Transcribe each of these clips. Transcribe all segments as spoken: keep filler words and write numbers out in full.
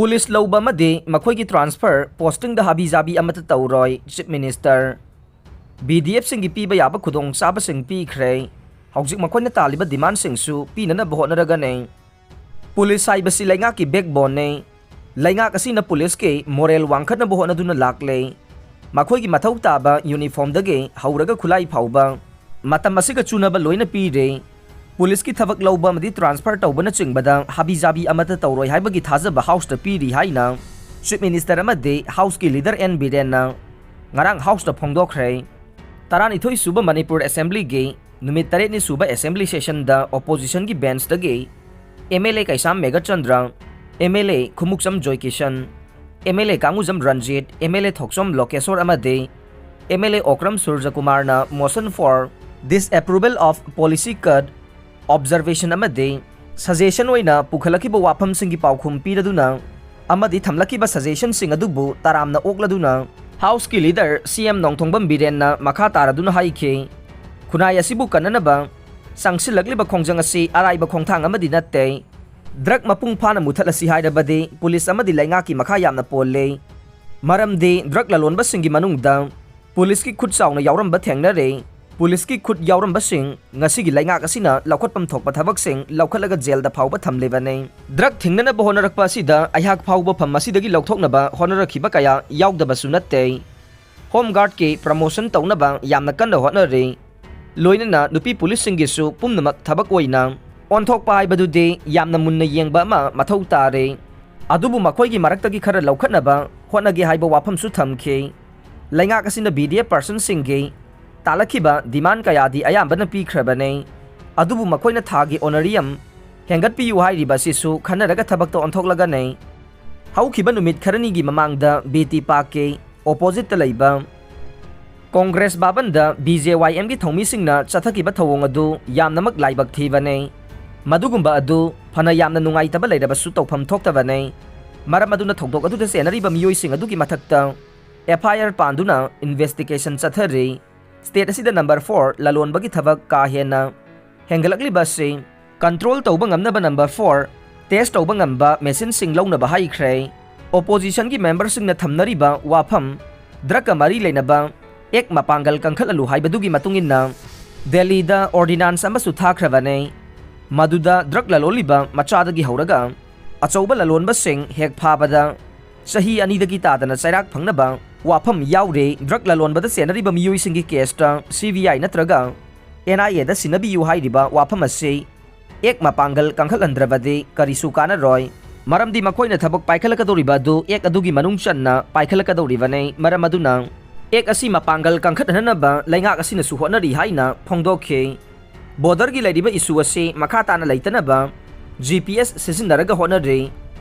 Police ꯂꯧꯕ ꯑꯃꯗꯤ ꯃꯈꯣꯏꯒꯤ ꯇ꯭ꯔꯥꯟꯁꯐꯔ ꯄꯣꯁꯇꯤꯡꯗ ꯍꯥꯕꯤ ꯖꯥꯕꯤ ꯑꯃꯠꯇ ꯇꯧꯔꯣꯏ, ꯆꯤꯐ ꯃꯤꯅꯤꯁꯇꯔ꯫ ꯕꯤ ꯗꯤ ꯑꯦꯐꯁꯤꯡꯒꯤ ꯄꯤꯕ ꯌꯥꯕ ꯈꯨꯗꯣꯡꯆꯥꯕꯁꯤꯡ ꯄꯤꯈ꯭ꯔꯦ꯫ ꯍꯧꯖꯤꯛ ꯃꯈꯣꯏꯅ ꯇꯥꯜꯂꯤꯕ ꯗꯤꯃꯥꯟꯁꯤꯡꯁꯨ ꯄꯤꯅꯅꯕ ꯍꯣꯠꯅꯔꯒꯅꯤ꯫ ꯄꯨꯂꯤꯁ ꯍꯥꯏꯕꯁꯤ ꯂꯩꯉꯥꯛꯀꯤ ꯕꯦꯛꯕꯣꯟꯅꯤ꯫ ꯂꯩꯉꯥꯛ ꯑꯁꯤꯅ ꯄꯨꯂꯤꯁꯀꯤ ꯃꯣꯔꯦꯜ ꯋꯥꯡꯈꯠꯅꯕ ꯍꯣꯠꯅꯗꯨꯅ ꯂꯥꯛꯂꯦ꯫ ꯃꯈꯣꯏꯒꯤ ꯃꯊꯧ ꯇꯥꯕ ꯌꯨꯅꯤꯐꯣꯔꯝꯗꯒꯤ ꯍꯧꯔꯒ ꯈꯨꯠꯂꯥꯏ ꯐꯥꯎꯕ ꯃꯇꯝ ꯑꯁꯤꯒ ꯆꯨꯅꯕ ꯂꯣꯏꯅ ꯄꯤꯔꯦ꯫ ꯄꯨꯂꯤꯁꯀꯤ ꯊꯕꯛ ꯂꯧꯕ ꯑꯃꯗꯤ ꯇ꯭ꯔꯥꯟꯁꯐꯔ ꯇꯧꯕꯅꯆꯤꯡꯕꯗ ꯍꯥꯕꯤ ꯖꯥꯕꯤ ꯑꯃꯠꯇ ꯇꯧꯔꯣꯏ ꯍꯥꯏꯕꯒꯤ ꯊꯥꯖꯕ ꯍꯥꯎꯁꯇ ꯄꯤꯔꯤ ꯍꯥꯏꯅ ꯆꯤꯐ ꯃꯤꯅꯤꯁꯇꯔ ꯑꯃꯗꯤ ꯍꯥꯎꯁꯀꯤ ꯂꯤꯗꯔ ꯑꯦꯟ ꯕꯤꯔꯦꯟꯅ ꯉꯔꯥꯡ ꯍꯥꯎꯁꯇ ꯐꯣꯡꯗꯣꯛꯈ꯭ꯔꯦ꯫ ꯇꯔꯥꯅꯤꯊꯣꯏ ꯁꯨꯕ ꯃꯅꯤꯄꯨꯔ ꯑꯦꯁꯦꯝꯕ꯭ꯂꯤꯒꯤ ꯅꯨꯃꯤꯠ ꯇꯔꯦꯠꯅꯤ ꯁꯨꯕ ꯑꯦꯁꯦꯝꯕ꯭ꯂꯤ ꯁꯦꯁꯟꯗ ꯑꯣꯄꯣꯖꯤꯁꯟꯒꯤ ꯕꯦꯟꯁꯇꯒꯤ M L A Keisham Meghachandra, M L A Khumukcham Joykishan, M L A Kangujam Ranjit, M L A Thokchom Lokeshwar ꯑꯃꯗꯤ ꯑꯦꯝ ꯑꯦꯜ ꯑꯦ ꯑꯣꯀ꯭ꯔꯝ ꯁꯨꯔꯖꯀꯨꯃꯥꯔꯅ motion for disapproval of policy cut observation ꯑꯃꯗꯤ suggestion ꯑꯣꯏꯅ ꯄꯨꯈꯠꯂꯛꯈꯤꯕ ꯋꯥꯐꯝꯁꯤꯡꯒꯤ ꯄꯥꯎꯈꯨꯝ ꯄꯤꯔꯗꯨꯅ ꯑꯃꯗꯤ ꯊꯝꯂꯛꯈꯤꯕ suggestionꯁꯤꯡ ꯑꯗꯨꯕꯨ ꯇꯔꯥꯝꯅ ꯑꯣꯛꯂꯗꯨꯅ ꯍꯥꯎꯁꯀꯤ ꯂꯤꯗꯔ ꯁꯤ ꯑꯦꯝ ꯅꯣꯡꯊꯣꯡꯕꯝ ꯕꯤꯔꯦꯟꯅ ꯃꯈꯥ ꯇꯥꯔꯗꯨꯅ ꯍꯥꯏꯈꯤ, ꯈꯨꯟꯅꯥꯏ ꯑꯁꯤꯕꯨ ꯀꯟꯅꯅꯕ ꯆꯪꯁꯤꯜꯂꯛꯂꯤꯕ ꯈꯣꯡꯖꯪ ꯑꯁꯤ ꯑꯔꯥꯏꯕ ꯈꯣꯡꯊꯥꯡ ꯑꯃꯗꯤ ꯅꯠꯇꯦ꯫ ꯗ꯭ꯔꯒ ꯃꯄꯨꯡ ꯐꯥꯅ ꯃꯨꯊꯠꯂꯁꯤ ꯍꯥꯏꯔꯕꯗꯤ ꯄꯨꯂꯤꯁ ꯑꯃꯗꯤ ꯂꯩꯉꯥꯛꯀꯤ ꯃꯈꯥ ꯌꯥꯝꯅ ꯄꯣꯜꯂꯦ꯫ ꯃꯔꯝꯗꯤ ꯗ꯭ꯔꯒ ꯂꯂꯣꯟꯕꯁꯤꯡꯒꯤ ꯃꯅꯨꯡꯗ ꯄꯨꯂꯤꯁꯀꯤ ꯈꯨꯠ ꯆꯥꯎꯅ ꯌꯥꯎꯔꯝꯕ ꯊꯦꯡꯅꯔꯦ꯫ ꯄꯨꯂꯤꯁꯀꯤ ꯈꯨꯠ ꯌꯥꯎꯔꯝꯕꯁꯤꯡ ꯉꯁꯤꯒꯤ ꯂꯩꯉꯥꯛ ꯑꯁꯤꯅ ꯂꯧꯈꯠꯐꯝ ꯊꯣꯛꯄ ꯊꯕꯛꯁꯤꯡ ꯂꯧꯈꯠꯂꯒ ꯖꯦꯜꯗ ꯐꯥꯎꯕ ꯊꯝꯂꯤꯕꯅꯤ꯫ ꯗ꯭ꯔꯒ ꯊꯤꯡꯅꯅꯕ ꯍꯣꯠꯅꯔꯛꯄ ꯑꯁꯤꯗ ꯑꯩꯍꯥꯛ ꯐꯥꯎꯕ ꯐꯝ ꯑꯁꯤꯗꯒꯤ ꯂꯧꯊꯣꯛꯅꯕ ꯍꯣꯠꯅꯔꯛꯈꯤꯕ ꯀꯌꯥ ꯌꯥꯎꯗꯕꯁꯨ ꯅꯠꯇꯦ꯫ ꯍꯣꯝ ꯒꯥꯔꯗꯀꯤ ꯄ꯭ꯔꯃꯣꯁꯟ ꯇꯧꯅꯕ ꯌꯥꯝꯅ ꯀꯟꯅ ꯍꯣꯠꯅꯔꯤ꯫ ꯂꯣꯏꯅꯅ ꯅꯨꯄꯤ ꯄꯨꯂꯤꯁꯁꯤꯡꯒꯤꯁꯨ ꯄꯨꯝꯅꯃꯛ ꯊꯕꯛ ꯑꯣꯏꯅ ꯑꯣꯟꯊꯣꯛꯄ ꯍꯥꯏꯕꯗꯨꯗꯤ ꯌꯥꯝꯅ ꯃꯨꯟꯅ ꯌꯦꯡꯕ ꯑꯃ ꯃꯊꯧ ꯇꯥꯔꯦ꯫ ꯑꯗꯨꯕꯨ ꯃꯈꯣꯏꯒꯤ ꯃꯔꯛꯇꯒꯤ ꯈꯔ ꯂꯧꯈꯠꯅꯕ ꯍꯣꯠꯅꯒꯦ ꯍꯥꯏꯕ ꯋꯥꯐꯝꯁꯨ ꯊꯝꯈꯤ꯫ ꯂꯩꯉꯥꯛ ꯑꯁꯤꯅ ꯕꯤ ꯗꯤ ꯑꯦꯐ ꯄꯥꯔꯁꯟꯁꯤꯡꯒꯤ ꯇꯥꯂꯛꯈꯤꯕ ꯗꯤꯃꯥꯟ ꯀꯌꯥꯗꯤ ꯑꯌꯥꯝꯕꯅ ꯄꯤꯈ꯭ꯔꯕꯅꯤ꯫ ꯑꯗꯨꯕꯨ ꯃꯈꯣꯏꯅ ꯊꯥꯒꯤ ꯑꯣꯅꯔꯤꯌꯝ ꯍꯦꯟꯒꯠꯄꯤꯌꯨ ꯍꯥꯏꯔꯤꯕ ꯑꯁꯤꯁꯨ ꯈꯟꯅꯔꯒ ꯊꯕꯛꯇ ꯑꯣꯟꯊꯣꯛꯂꯒꯅꯤ꯫ ꯍꯧꯈꯤꯕ ꯅꯨꯃꯤꯠ ꯈꯔꯅꯤꯒꯤ ꯃꯃꯥꯡꯗ ꯕꯤ ꯇꯤ ꯄꯥꯛꯀꯤ ꯑꯣꯄꯣꯖꯤꯠꯇ ꯂꯩꯕ ꯀꯣꯡꯒ꯭ꯔꯦꯁ ꯚꯕꯟꯗ ꯕꯤ ꯖꯦ ꯋꯥꯏ ꯑꯦꯝꯒꯤ ꯊꯧꯃꯤꯁꯤꯡꯅ ꯆꯠꯊꯈꯤꯕ ꯊꯧꯑꯣꯡ ꯑꯗꯨ ꯌꯥꯝꯅꯃꯛ ꯂꯥꯏꯕꯛ ꯊꯤꯕꯅꯤ꯫ ꯃꯗꯨꯒꯨꯝꯕ ꯑꯗꯨ ꯐꯅ ꯌꯥꯝꯅ ꯅꯨꯡꯉꯥꯏꯇꯕ ꯂꯩꯔꯕꯁꯨ ꯇꯧꯐꯝ ꯊꯣꯛꯇꯕꯅꯤ꯫ ꯃꯔꯝ ꯑꯗꯨꯅ ꯊꯧꯗꯣꯛ ꯑꯗꯨꯗ ꯆꯦꯟꯅꯔꯤꯕ ꯃꯤꯑꯣꯏꯁꯤꯡ ꯑꯗꯨꯒꯤ ꯃꯊꯛꯇ ꯑꯦꯐ ꯑꯥꯏ ꯑꯥꯔ ꯄꯥꯟꯗꯨꯅ ꯏꯟꯚꯦꯁꯇꯤꯒꯦꯁꯟ ꯆꯠꯊꯔꯤ꯫ ꯁ꯭ꯇꯦꯠ ꯑꯁꯤꯗ ꯅꯝꯕꯔ ꯐꯣꯔ ꯂꯂꯣꯟꯕꯒꯤ ꯊꯕꯛ ꯀꯥ ꯍꯦꯟꯅ ꯍꯦꯟꯒꯠꯂꯛꯂꯤꯕ ꯑꯁꯤ ꯀꯟꯇ꯭ꯔꯣꯜ ꯇꯧꯕ ꯉꯝꯅꯕ ꯅꯝꯕꯔ ꯐꯣꯔ test ꯇꯧꯕ ꯉꯝꯕ machineꯁꯤꯡ ꯂꯧꯅꯕ ꯍꯥꯏꯈ꯭ꯔꯦ꯫ Oppositionꯒꯤ memberꯁꯤꯡꯅ ꯊꯝꯅꯔꯤꯕ ꯋꯥꯐꯝ drugꯀ ꯃꯔꯤ ꯂꯩꯅꯕ act ꯃꯄꯥꯡꯒꯜ ꯀꯟꯈꯠꯍꯜꯂꯨ ꯍꯥꯏꯕꯗꯨꯒꯤ ꯃꯇꯨꯡ ꯏꯟꯅ ꯗꯦꯜꯂꯤꯗ ordinance ꯑꯃꯁꯨ ꯊꯥꯈ꯭ꯔꯕꯅꯦ꯫ ꯃꯗꯨꯗ drug ꯂꯂꯣꯜꯂꯤꯕ ꯃꯆꯥꯗꯒꯤ ꯍꯧꯔꯒ ꯑꯆꯧꯕ ꯂꯂꯣꯟꯕꯁꯤꯡ ꯍꯦꯛ ꯐꯥꯕꯗ ꯆꯍꯤ ꯑꯅꯤꯗꯒꯤ ꯇꯥꯗꯅ ꯆꯩꯔꯥꯛ ꯐꯪꯅꯕ ꯋꯥꯐꯝ ꯌꯥꯎꯔꯦ꯫ Drug ꯂꯂꯣꯟꯕꯗ ꯆꯦꯟꯅꯔꯤꯕ ꯃꯤꯑꯣꯏꯁꯤꯡꯒꯤ caseꯇ CBI ꯅꯠꯇ꯭ꯔꯒ NIAꯗ ꯁꯤꯟꯅꯕꯤꯌꯨ ꯍꯥꯏꯔꯤꯕ ꯋꯥꯐꯝ ꯑꯁꯤ act ꯃꯄꯥꯡꯒꯜ ꯀꯟꯈꯠꯍꯟꯗ꯭ꯔꯕꯗꯤ ꯀꯔꯤꯁꯨ ꯀꯥꯟꯅꯔꯣꯏ꯫ ꯃꯔꯝꯗꯤ ꯃꯈꯣꯏꯅ ꯊꯕꯛ ꯄꯥꯏꯈꯠꯂꯛꯀꯗꯧꯔꯤꯕ ꯑꯗꯨ act ꯑꯗꯨꯒꯤ ꯃꯅꯨꯡ ꯆꯟꯅ ꯄꯥꯏꯈꯠꯂꯛꯀꯗꯧꯔꯤꯕꯅꯤ꯫ ꯃꯔꯝ ꯑꯗꯨꯅ act ꯑꯁꯤ ꯃꯄꯥꯡꯒꯜ ꯀꯟꯈꯠꯍꯟꯅꯕ ꯂꯩꯉꯥꯛ ꯑꯁꯤꯅꯁꯨ ꯍꯣꯠꯅꯔꯤ ꯍꯥꯏꯅ ꯐꯣꯡꯗꯣꯛꯈꯤ꯫ Borderꯒꯤ ꯂꯩꯔꯤꯕ issue ꯑꯁꯤ ꯃꯈꯥ ꯇꯥꯅ ꯂꯩꯇꯅꯕ GPS ꯁꯤꯖꯤꯟꯅꯔꯒ ꯍꯣꯠꯅꯔꯤ꯫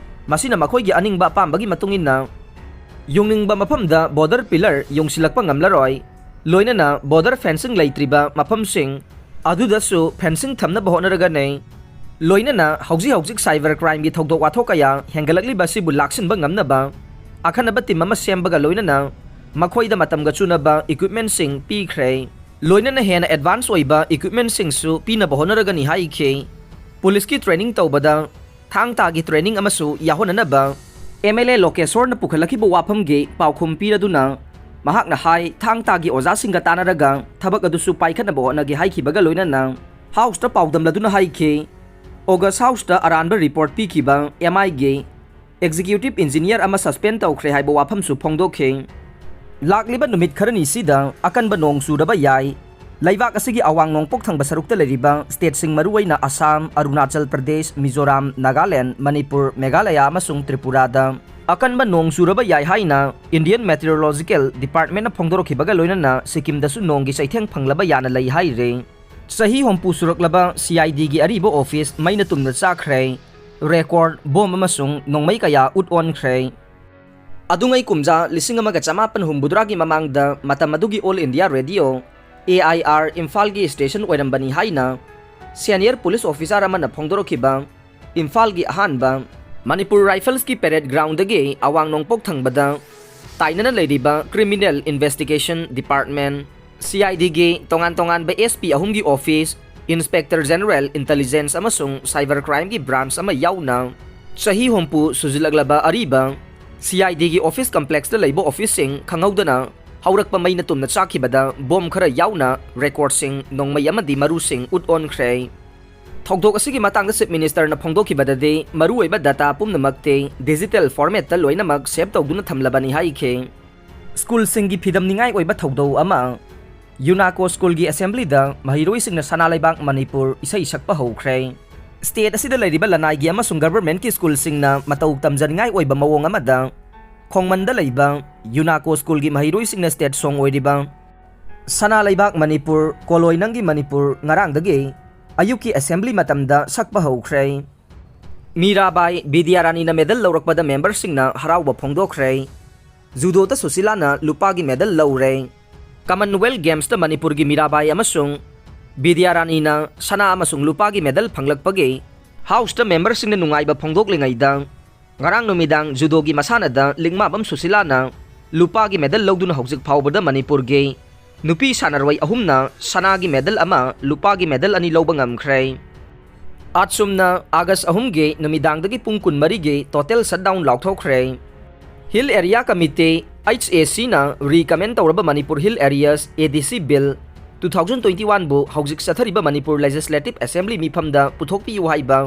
ꯃꯁꯤꯅ ꯃꯈꯣꯏꯒꯤ ꯑꯅꯤꯡꯕ ꯑꯄꯥꯝꯕꯒꯤ ꯃꯇꯨꯡ ꯏꯟꯅ ꯌꯨꯡꯅꯤꯡꯕ ꯃꯐꯝꯗ border pillar ꯌꯨꯡꯁꯤꯜꯂꯛꯄ ꯉꯝꯂꯔꯣꯏ꯫ ꯂꯣꯏꯅꯅ border fencing ꯂꯩꯇ꯭ꯔꯤꯕ ꯃꯐꯝꯁꯤꯡ ꯑꯗꯨꯗꯁꯨ fencing ꯊꯝꯅꯕ ꯍꯣꯠꯅꯔꯒꯅꯤ꯫ ꯂꯣꯏꯅꯅ ꯍꯧꯖꯤꯛ ꯍꯧꯖꯤꯛ cyber crimeꯒꯤ ꯊꯧꯗꯣꯛ ꯋꯥꯊꯣꯛ ꯀꯌꯥ ꯍꯦꯟꯒꯠꯂꯛꯂꯤꯕ ꯑꯁꯤꯕꯨ ꯂꯥꯛꯁꯤꯟꯕ ꯉꯝꯅꯕ ꯑꯈꯟꯅꯕ team ꯑꯃ ꯁꯦꯝꯕꯒ ꯂꯣꯏꯅꯅ ꯃꯈꯣꯏꯗ ꯃꯇꯝꯒ ꯆꯨꯅꯕ equipmentꯁꯤꯡ ꯄꯤꯈ꯭ꯔꯦ꯫ ꯂꯣꯏꯅꯅ ꯍꯦꯟꯅ advance ꯑꯣꯏꯕ equipmentꯁꯤꯡꯁꯨ ꯄꯤꯅꯕ ꯍꯣꯠꯅꯔꯒꯅꯤ ꯍꯥꯏꯈꯤ꯫ Policeꯀꯤ training ꯇꯧꯕꯗ ꯊꯥꯡ ꯇꯥꯒꯤ training ꯑꯃꯁꯨ ꯌꯥꯎꯍꯟꯅꯅꯕ MLA ꯂꯣꯀꯦꯁꯣꯔꯅ ꯄꯨꯈꯠꯂꯛꯈꯤꯕ ꯋꯥꯐꯝꯒꯤ ꯄꯥꯎꯈꯨꯝ ꯄꯤꯔꯗꯨꯅ ꯃꯍꯥꯛꯅ ꯍꯥꯏ, ꯊꯥꯡ ꯇꯥꯒꯤ ꯑꯣꯖꯥꯁꯤꯡꯒ ꯇꯥꯟꯅꯔꯒ ꯊꯕꯛ ꯑꯗꯨꯁꯨ ꯄꯥꯏꯈꯠꯅꯕ ꯍꯣꯠꯅꯒꯦ ꯍꯥꯏꯈꯤꯕꯒ ꯂꯣꯏꯅꯅ Houseꯇ ꯄꯥꯎꯗꯝꯂꯗꯨꯅ ꯍꯥꯏꯈꯤ, August Houseꯇ ꯑꯔꯥꯟꯕ report ꯄꯤꯈꯤꯕ MIꯒꯤ executive engineer ꯑꯃ suspend ꯇꯧꯈ꯭ꯔꯦ ꯍꯥꯏꯕ ꯋꯥꯐꯝꯁꯨ ꯐꯣꯡꯗꯣꯛꯈꯤ꯫ ꯂꯥꯛꯂꯤꯕ ꯅꯨꯃꯤꯠ ꯈꯔꯅꯤꯁꯤꯗ ꯑꯀꯟꯕ ꯅꯣꯡ ꯆꯨꯔꯕ ꯌꯥꯏ꯫ ꯂꯩꯕꯥꯛ ꯑꯁꯤꯒꯤ ꯑꯋꯥꯡ ꯅꯣꯡꯄꯣꯛ ꯊꯪꯕ ꯁꯔꯨꯛꯇ ꯂꯩꯔꯤꯕ stateꯁꯤꯡ, ꯃꯔꯨꯑꯣꯏꯅ ꯑꯁꯥꯝ, ꯑꯔꯨꯅꯥꯆꯜ ꯄ꯭ꯔꯗꯦꯁ, ꯃꯤꯖꯣꯔꯥꯝ, ꯅꯥꯒꯥꯂꯦꯟ, ꯃꯅꯤꯄꯨꯔ, ꯃꯦꯘꯥꯂꯌꯥ ꯑꯃꯁꯨꯡ ꯇ꯭ꯔꯤꯄꯨꯔꯥꯗ ꯑꯀꯟꯕ ꯅꯣꯡ ꯆꯨꯔꯕ ꯌꯥꯏ ꯍꯥꯏꯅ Indian Meteorological Departmentꯅ ꯐꯣꯡꯗꯣꯔꯛꯈꯤꯕꯒ ꯂꯣꯏꯅꯅ ꯁꯤꯛꯀꯤꯝꯗꯁꯨ ꯅꯣꯡꯒꯤ ꯆꯩꯊꯦꯡ ꯐꯪꯂꯕ ꯌꯥꯅ ꯂꯩ ꯍꯥꯏꯔꯤ꯫ ꯆꯍꯤ ꯍꯨꯝꯐꯨ ꯁꯨꯔꯛꯂꯕ CIDꯒꯤ ꯑꯔꯤꯕ office ꯃꯩꯅ ꯇꯨꯝꯅ ꯆꯥꯛꯈ꯭ꯔꯦ꯫ Record bomb ꯑꯃꯁꯨꯡ ꯅꯣꯡꯃꯩ ꯀꯌꯥ ꯎꯠ ꯑꯣꯟꯈ꯭ꯔꯦ꯫ ꯑꯗꯨꯉꯩ ꯀꯨꯝꯖꯥ ꯂꯤꯁꯤꯡ ꯑꯃꯒ ꯆꯃꯥꯄꯟ ꯍꯨꯝꯐꯨꯇꯔꯥꯒꯤ ꯃꯃꯥꯡꯗ ꯃꯇꯝ ꯑꯗꯨꯒꯤ All India Radio, AIR, ꯏꯝꯐꯥꯜꯒꯤ station ꯑꯣꯏꯔꯝꯕꯅꯤ ꯍꯥꯏꯅ senior police officer ꯑꯃꯅ ꯐꯣꯡꯗꯣꯔꯛꯈꯤꯕ ꯏꯝꯐꯥꯜꯒꯤ ꯑꯍꯥꯟꯕ Manipur Riflesꯀꯤ parade groundꯗꯒꯤ ꯑꯋꯥꯡ ꯅꯣꯡꯄꯣꯛ ꯊꯪꯕꯗ ꯇꯥꯏꯅꯅ ꯂꯩꯔꯤꯕ Criminal Investigation Department, CIDꯒꯤ ꯇꯣꯉꯥꯟ ꯇꯣꯉꯥꯟꯕ SP ꯑꯍꯨꯝꯒꯤ office, Inspector General, Intelligence ꯑꯃꯁꯨꯡ Cyber Crimeꯒꯤ branch ꯑꯃ ꯌꯥꯎꯅ ꯆꯍꯤ ꯍꯨꯝꯐꯨ ꯁꯨꯖꯤꯜꯂꯛꯂꯕ ꯑꯔꯤꯕ C I Dꯒꯤ office complexꯇ ꯂꯩꯕ officeꯁꯤꯡ ꯈꯪꯍꯧꯗꯅ ꯍꯧꯔꯛꯄ ꯃꯩꯅ ꯇꯨꯝꯅ ꯆꯥꯛꯈꯤꯕꯗ bomb ꯈꯔ ꯌꯥꯎꯅ recordꯁꯤꯡ, ꯅꯣꯡꯃꯩ ꯑꯃꯗꯤ ꯃꯔꯨꯁꯤꯡ ꯎꯠ ꯑꯣꯟꯈ꯭ꯔꯦ꯫ ꯊꯧꯗꯣꯛ ꯑꯁꯤꯒꯤ ꯃꯇꯥꯡꯗ Chief Ministerꯅ ꯐꯣꯡꯗꯣꯛꯈꯤꯕꯗꯗꯤ, ꯃꯔꯨꯑꯣꯏꯕ data ꯄꯨꯝꯅꯃꯛꯇꯤ digital formatꯇ ꯂꯣꯏꯅꯃꯛ save ꯇꯧꯗꯨꯅ ꯊꯝꯂꯕꯅꯤ ꯍꯥꯏꯈꯤ꯫ ꯁ꯭ꯀꯨꯜꯁꯤꯡꯒꯤ ꯐꯤꯗꯝꯅꯤꯡꯉꯥꯏ ꯑꯣꯏꯕ ꯊꯧꯗꯧ ꯑꯃ꯫ UNACO ꯁ꯭ꯀꯨꯜꯒꯤ assemblyꯗ ꯃꯍꯩꯔꯣꯏꯁꯤꯡꯅ ꯁꯅꯥ ꯂꯩꯕꯥꯛ ꯃꯅꯤꯄꯨꯔ ꯏꯁꯩ ꯁꯛꯄ ꯍꯧꯈ꯭ꯔꯦ꯫ State ꯑꯁꯤꯗ ꯂꯩꯔꯤꯕ ꯂꯅꯥꯏꯒꯤ ꯑꯃꯁꯨꯡ governmentꯀꯤ ꯁ꯭ꯀꯨꯜꯁꯤꯡꯅ ꯃꯇꯧ ꯇꯝꯖꯅꯤꯡꯉꯥꯏ ꯑꯣꯏꯕ ꯃꯑꯣꯡ ꯑꯃꯗ ꯈꯣꯡꯃꯟꯗ ꯂꯩꯕ UNACO ꯁ꯭ꯀꯨꯜꯒꯤ ꯃꯍꯩꯔꯣꯏꯁꯤꯡꯅ state song ꯑꯣꯏꯔꯤꯕ ꯁꯅꯥ ꯂꯩꯕꯥꯛ ꯃꯅꯤꯄꯨꯔ, ꯀꯣꯂꯣꯏ ꯅꯪꯒꯤ ꯃꯅꯤꯄꯨꯔ ꯉꯔꯥꯡꯗꯒꯤ ꯑꯌꯨꯛꯀꯤ assembly ꯃꯇꯝꯗ ꯁꯛꯄ ꯍꯧꯈ꯭ꯔꯦ꯫ ꯃꯤꯔꯥꯕꯥꯏ ꯕꯤꯗ꯭ꯌꯥꯔꯥꯅꯤꯅ medal ꯂꯧꯔꯛꯄꯗ memberꯁꯤꯡꯅ ꯍꯔꯥꯎꯕ ꯐꯣꯡꯗꯣꯛꯈ꯭ꯔꯦ꯫ Judoꯗ ꯁꯨꯁꯤꯂꯥꯅ ꯂꯨꯄꯥꯒꯤ medal ꯂꯧꯔꯦ꯫ Commonwealth Gamesꯇ ꯃꯅꯤꯄꯨꯔꯒꯤ ꯃꯤꯔꯥꯕꯥꯏ ꯑꯃꯁꯨꯡ ꯕꯤꯗ꯭ꯌꯥꯔꯥꯅꯤꯅ ꯁꯅꯥ ꯑꯃꯁꯨꯡ ꯂꯨꯄꯥꯒꯤ medal ꯐꯪꯂꯛꯄꯒꯤ Houseꯇ memberꯁꯤꯡꯅ ꯅꯨꯡꯉꯥꯏꯕ ꯐꯣꯡꯗꯣꯛꯂꯤꯉꯩꯗ, ꯉꯔꯥꯡ ꯅꯨꯃꯤꯗꯥꯡ Judoꯒꯤ ꯃꯁꯥꯟꯅꯗ ꯂꯤꯛꯃꯥꯕꯝ ꯁꯨꯁꯤꯂꯥꯅ ꯂꯨꯄꯥꯒꯤ medal ꯂꯧꯗꯨꯅ ꯍꯧꯖꯤꯛ ꯐꯥꯎꯕꯗ ꯃꯅꯤꯄꯨꯔꯒꯤ ꯅꯨꯄꯤ ꯁꯥꯟꯅꯔꯣꯏ ꯑꯍꯨꯝꯅ ꯁꯅꯥꯒꯤ medal ꯑꯃ, ꯂꯨꯄꯥꯒꯤ medal ꯑꯅꯤ ꯂꯧꯕ ꯉꯝꯈ꯭ꯔꯦ꯫ ꯑꯁꯨꯝꯅ August ꯑꯍꯨꯝꯒꯤ ꯅꯨꯃꯤꯗꯥꯡꯗꯒꯤ ꯄꯨꯡ ꯀꯨꯟꯃꯔꯤꯒꯤ total shutdown ꯂꯥꯎꯊꯣꯛꯈ꯭ꯔꯦ꯫ Hill Area Committee, HACꯅ recommend ꯇꯧꯔꯕ Manipur Hill Areas ADC Bill two thousand twenty-oneꯕꯨ ꯍꯧꯖꯤꯛ ꯆꯠꯊꯔꯤꯕ ꯃꯅꯤꯄꯨꯔ Legislative Assembly ꯃꯤꯐꯝꯗ ꯄꯨꯊꯣꯛꯄꯤꯌꯨ ꯍꯥꯏꯕ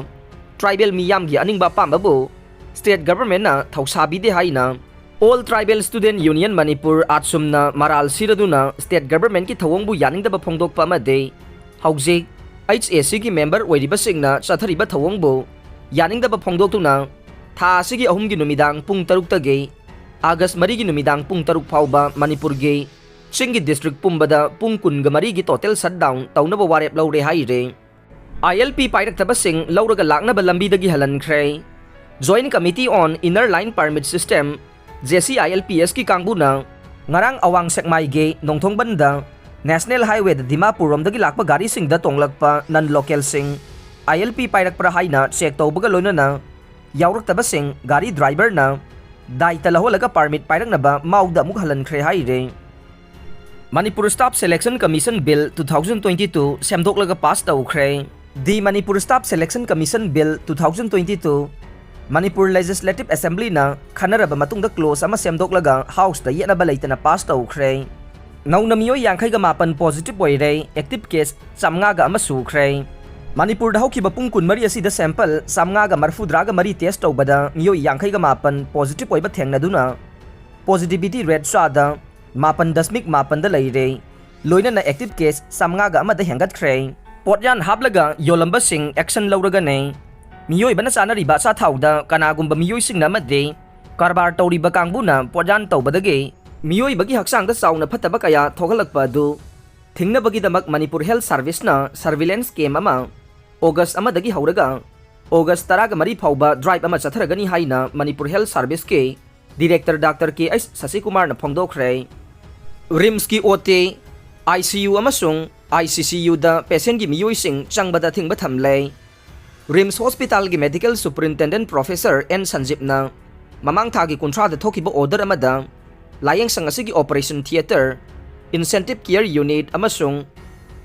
tribal ꯃꯤꯌꯥꯝꯒꯤ ꯑꯅꯤꯡꯕ ꯑꯄꯥꯝꯕꯕꯨ state governmentꯅ ꯊꯧꯁꯥꯕꯤꯗꯦ ꯍꯥꯏꯅ All Tribal Student Union Manipur, ATSUMꯅ ꯃꯔꯥꯜ ꯁꯤꯔꯗꯨꯅ state governmentꯀꯤ ꯊꯧꯑꯣꯡꯕꯨ ꯌꯥꯅꯤꯡꯗꯕ ꯐꯣꯡꯗꯣꯛꯄ ꯑꯃꯗꯤ ꯍꯧꯖꯤꯛ HACꯒꯤ member ꯑꯣꯏꯔꯤꯕꯁꯤꯡꯅ ꯆꯠꯊꯔꯤꯕ ꯊꯧꯑꯣꯡꯕꯨ ꯌꯥꯅꯤꯡꯗꯕ ꯐꯣꯡꯗꯣꯛꯇꯨꯅ ꯊꯥ ꯑꯁꯤꯒꯤ ꯑꯍꯨꯝꯒꯤ ꯅꯨꯃꯤꯗꯥꯡ ꯄꯨꯡ ꯇꯔꯨꯛꯇꯒꯤ August ꯃꯔꯤꯒꯤ ꯅꯨꯃꯤꯗꯥꯡ ꯄꯨꯡ ꯇꯔꯨꯛ ꯐꯥꯎꯕ ꯃꯅꯤꯄꯨꯔꯒꯤ ꯆꯤꯡꯒꯤ district ꯄꯨꯝꯕꯗ ꯄꯨꯡ ꯀꯨꯟꯒ ꯃꯔꯤꯒꯤ total shutdown ꯇꯧꯅꯕ ꯋꯥꯔꯦꯞ ꯂꯧꯔꯦ ꯍꯥꯏꯔꯦ꯫ ILP ꯄꯥꯏꯔꯛꯇꯕꯁꯤꯡ ꯂꯧꯔꯒ ꯂꯥꯛꯅꯕ ꯂꯝꯕꯤꯗꯒꯤ ꯍꯜꯍꯟꯈ꯭ꯔꯦ꯫ Joint Committee on Inner Line Permit System, JCILPSꯀꯤ ꯀꯥꯡꯕꯨꯅ ꯉꯔꯥꯡ ꯑꯋꯥꯡ ꯁꯦꯛꯃꯥꯏꯒꯤ ꯅꯣꯡꯊꯣꯡꯕꯟꯗ National Highwayꯗ ꯗꯤꯃꯥꯄꯨꯔ ꯔꯣꯝꯗꯒꯤ ꯂꯥꯛꯄ ꯒꯥꯔꯤꯁꯤꯡꯗ ꯇꯣꯡꯂꯛꯄ non localꯁꯤꯡ ILP ꯄꯥꯏꯔꯛꯄ꯭ꯔꯥ ꯍꯥꯏꯅ check ꯇꯧꯕꯒ ꯂꯣꯏꯅꯅ ꯌꯥꯎꯔꯛꯇꯕꯁꯤꯡ ꯒꯥꯔꯤ driverꯅ ꯗꯥꯏꯇ ꯂꯧꯍꯜꯂꯒ permit ꯄꯥꯏꯔꯛꯅꯕ ꯃꯥꯎꯗ ꯑꯃꯨꯛ ꯍꯜꯍꯟꯈ꯭ꯔꯦ ꯍꯥꯏꯔꯦ꯫ Manipur Staff Selection Commission Bill two thousand twenty-two ꯁꯦꯝꯗꯣꯛꯂꯒ ꯄꯥꯁ ꯇꯧꯈ꯭ꯔꯦ꯫ The Manipur Staff Selection Commission Bill two thousand twenty-two, Manipur legislative ꯑꯦꯁꯦꯝꯕ꯭ꯂꯤꯅ ꯈꯟꯅꯔꯕ ꯃꯇꯨꯡꯗ ꯀ꯭ꯂꯣꯖ ꯑꯃ ꯁꯦꯝꯗꯣꯛꯂꯒ ꯍꯥꯎꯁꯇ ꯌꯦꯠꯅꯕ ꯂꯩꯇꯅ ꯄꯥꯁ ꯇꯧꯈ꯭ꯔꯦ꯫ ꯅꯧꯅ ꯃꯤꯑꯣꯏ ꯌꯥꯡꯈꯩꯒ ꯃꯥꯄꯟ ꯄꯣꯖꯤꯇꯤꯚ ꯑꯣꯏꯔꯦ, ꯑꯦꯛꯇꯤꯚ ꯀꯦꯁ ꯆꯥꯝꯃꯉꯥꯒ ꯑꯃ ꯁꯨꯈ꯭ꯔꯦ꯫ ꯃꯅꯤꯄꯨꯔꯗ ꯍꯧꯈꯤꯕ ꯄꯨꯡ ꯀꯨꯟꯃꯔꯤ ꯑꯁꯤꯗ ꯁꯦꯝꯄꯜ ꯆꯥꯝꯃꯉꯥꯒ ꯃꯔꯤꯐꯨꯇꯔꯥꯒ ꯃꯔꯤ ꯇꯦꯁ ꯇꯧꯕꯗ ꯃꯤꯑꯣꯏ ꯌꯥꯡꯈꯩꯒ ꯃꯥꯄꯟ ꯄꯣꯖꯤꯇꯤꯚ ꯑꯣꯏꯕ ꯊꯦꯡꯅꯗꯨꯅ ꯄꯣꯖꯤꯇꯤꯚꯤꯇꯤ ꯔꯦꯠ ꯆꯥꯗ ꯃꯥꯄꯟ ꯗꯁꯃꯤꯛ ꯃꯥꯄꯟꯗ ꯂꯩꯔꯦ꯫ ꯂꯣꯏꯅꯅ ꯑꯦꯛꯇꯤꯚ ꯀꯦꯁ ꯆꯥꯝꯃꯉꯥꯒ ꯑꯃꯗ ꯍꯦꯟꯒꯠꯈ꯭ꯔꯦ꯫ ꯄꯣꯠꯌꯥꯟ ꯍꯥꯞꯂꯒ ꯌꯣꯜꯂꯝꯕꯁꯤꯡ ꯑꯦꯛꯁꯟ ꯂꯧꯔꯒꯅꯤ꯫ ꯃꯤꯑꯣꯏꯕꯅ ꯆꯥꯅꯔꯤꯕ ꯑꯆꯥꯊꯥꯎꯗ ꯀꯅꯥꯒꯨꯝꯕ ꯃꯤꯑꯣꯏꯁꯤꯡꯅ ꯑꯃꯗꯤ ꯀꯔꯕꯥꯔ ꯇꯧꯔꯤꯕ ꯀꯥꯡꯕꯨꯅ ꯄꯣꯠꯌꯥꯟ ꯇꯧꯕꯗꯒꯤ ꯃꯤꯑꯣꯏꯕꯒꯤ ꯍꯛꯆꯥꯡꯗ ꯆꯥꯎꯅ ꯐꯠꯇꯕ ꯀꯌꯥ ꯊꯣꯛꯍꯜꯂꯛꯄ ꯑꯗꯨ ꯊꯤꯡꯅꯕꯒꯤꯗꯃꯛ ꯃꯅꯤꯄꯨꯔ ꯍꯦꯜꯊ ꯁꯥꯔꯚꯤꯁꯅ ꯁꯔꯚꯤꯂꯦꯟꯁ ꯀꯦꯝ ꯑꯃ ꯑꯣꯒꯁ ꯑꯃꯗꯒꯤ ꯍꯧꯔꯒ ꯑꯣꯒꯁ ꯇꯔꯥꯒ ꯃꯔꯤ ꯐꯥꯎꯕ ꯗ꯭ꯔꯥꯏꯚ ꯑꯃ ꯆꯠꯊꯔꯒꯅꯤ ꯍꯥꯏꯅ ꯃꯅꯤꯄꯨꯔ ꯍꯦꯜꯊ ꯁꯥꯔꯚꯤꯁꯀꯤ director doctor K H ꯁꯁꯤꯀꯨꯃꯥꯔꯅ ꯐꯣꯡꯗꯣꯛꯈ꯭ꯔꯦ꯫ ꯔꯤꯝꯁꯀꯤ O T, I C U ꯑꯃꯁꯨꯡ ꯑꯥꯏ ꯁꯤ ꯁꯤ ꯌꯨꯗ ꯄꯦꯁꯦꯟꯒꯤ ꯃꯤꯑꯣꯏꯁꯤꯡ ꯆꯪꯕꯗ ꯑꯊꯤꯡꯕ ꯊꯝꯂꯦ꯫ ꯔꯤꯝꯁ ꯍꯣꯁꯄꯤꯇꯥꯜꯒꯤ ꯃꯦꯗꯤꯀꯦꯜ ꯁꯨꯄꯔꯤꯟꯇꯦꯟꯗꯦꯟꯠ ꯄ꯭ꯔꯣꯐꯦꯁꯔ ꯑꯦꯟ ꯁꯟꯖꯤꯞꯅ ꯃꯃꯥꯡ ꯊꯥꯒꯤ ꯀꯨꯟꯊ꯭ꯔꯥꯗ ꯊꯣꯛꯈꯤꯕ ꯑꯣꯔꯗꯔ ꯑꯃꯗ ꯂꯥꯌꯦꯡꯁꯪ ꯑꯁꯤꯒꯤ ꯑꯣꯄꯔꯦꯁꯟ ꯊꯤꯌꯦꯇꯔ, ꯏꯟꯁꯦꯟꯇꯤꯚ ꯀꯤꯌꯔ ꯌꯨꯅꯤꯠ ꯑꯃꯁꯨꯡ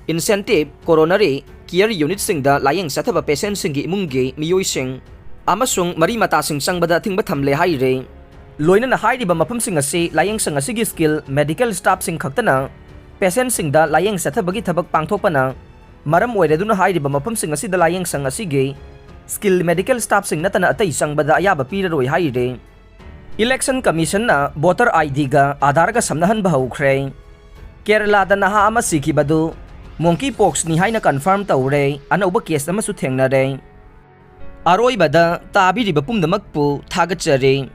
ꯏꯟꯁꯦꯟꯇꯤꯚ ꯀꯣꯔꯣꯅꯔꯤ ꯀꯤꯌꯔ ꯌꯨꯅꯤꯠꯁꯤꯡꯗ ꯂꯥꯌꯦꯡ ꯆꯠꯊꯕ ꯄꯦꯁꯦꯟꯁꯤꯡꯒꯤ ꯏꯃꯨꯡꯒꯤ ꯃꯤꯑꯣꯏꯁꯤꯡ ꯑꯃꯁꯨꯡ ꯃꯔꯤ ꯃꯇꯥꯁꯤꯡ ꯆꯪꯕꯗ ꯑꯊꯤꯡꯕ ꯊꯝꯂꯦ ꯍꯥꯏꯔꯤ꯫ ꯂꯣꯏꯅꯅ ꯍꯥꯏꯔꯤꯕ ꯃꯐꯝꯁꯤꯡ ꯑꯁꯤ ꯂꯥꯌꯦꯡꯁꯪ ꯑꯁꯤꯒꯤ ꯁ꯭ꯀꯤꯜ ꯃꯦꯗꯤꯀꯦꯜ ꯁ꯭ꯇꯥꯐꯁꯤꯡ ꯈꯛꯇꯅ ꯄꯦꯁꯦꯟꯁꯤꯡꯗ ꯂꯥꯌꯦꯡ ꯆꯠꯊꯕꯒꯤ ꯊꯕꯛ ꯄꯥꯡꯊꯣꯛꯄꯅ ꯃꯔꯝ ꯑꯣꯏꯔꯗꯨꯅ ꯍꯥꯏꯔꯤꯕ ꯃꯐꯝꯁꯤꯡ ꯑꯁꯤꯗ ꯂꯥꯌꯦꯡꯁꯪ ꯑꯁꯤꯒꯤ ꯁ꯭ꯀꯤꯜ ꯃꯦꯗꯤꯀꯦꯜ ꯁ꯭ꯇꯥꯐꯁꯤꯡ ꯅꯠꯇꯅ ꯑꯇꯩ ꯆꯪꯕꯗ ꯑꯌꯥꯕ ꯄꯤꯔꯔꯣꯏ ꯍꯥꯏꯔꯤ꯫ ꯏꯂꯦꯛꯁꯟ ꯀꯃꯤꯁꯟꯅ ꯚꯣꯇꯔ ꯑꯥꯏ ꯗꯤꯒ ꯑꯥꯙꯥꯔꯒ ꯁꯝꯅꯍꯟꯕ ꯍꯧꯈ꯭ꯔꯦ꯫ ꯀꯦꯔꯂꯥꯗ ꯅꯍꯥ ꯑꯃ ꯁꯤꯈꯤꯕꯗꯨ ꯃꯣꯡꯀꯤ ꯄꯣꯛꯁꯅꯤ ꯍꯥꯏꯅ ꯀꯟꯐꯥꯔꯝ ꯇꯧꯔꯦ꯫ ꯑꯅꯧꯕ ꯀꯦꯁ ꯑꯃꯁꯨ ꯊꯦꯡꯅꯔꯦ꯫ ꯑꯔꯣꯏꯕꯗ ꯇꯥꯕꯤꯔꯤꯕ ꯄꯨꯝꯅꯃꯛꯄꯨ ꯊꯥꯒꯠꯆꯔꯤ꯫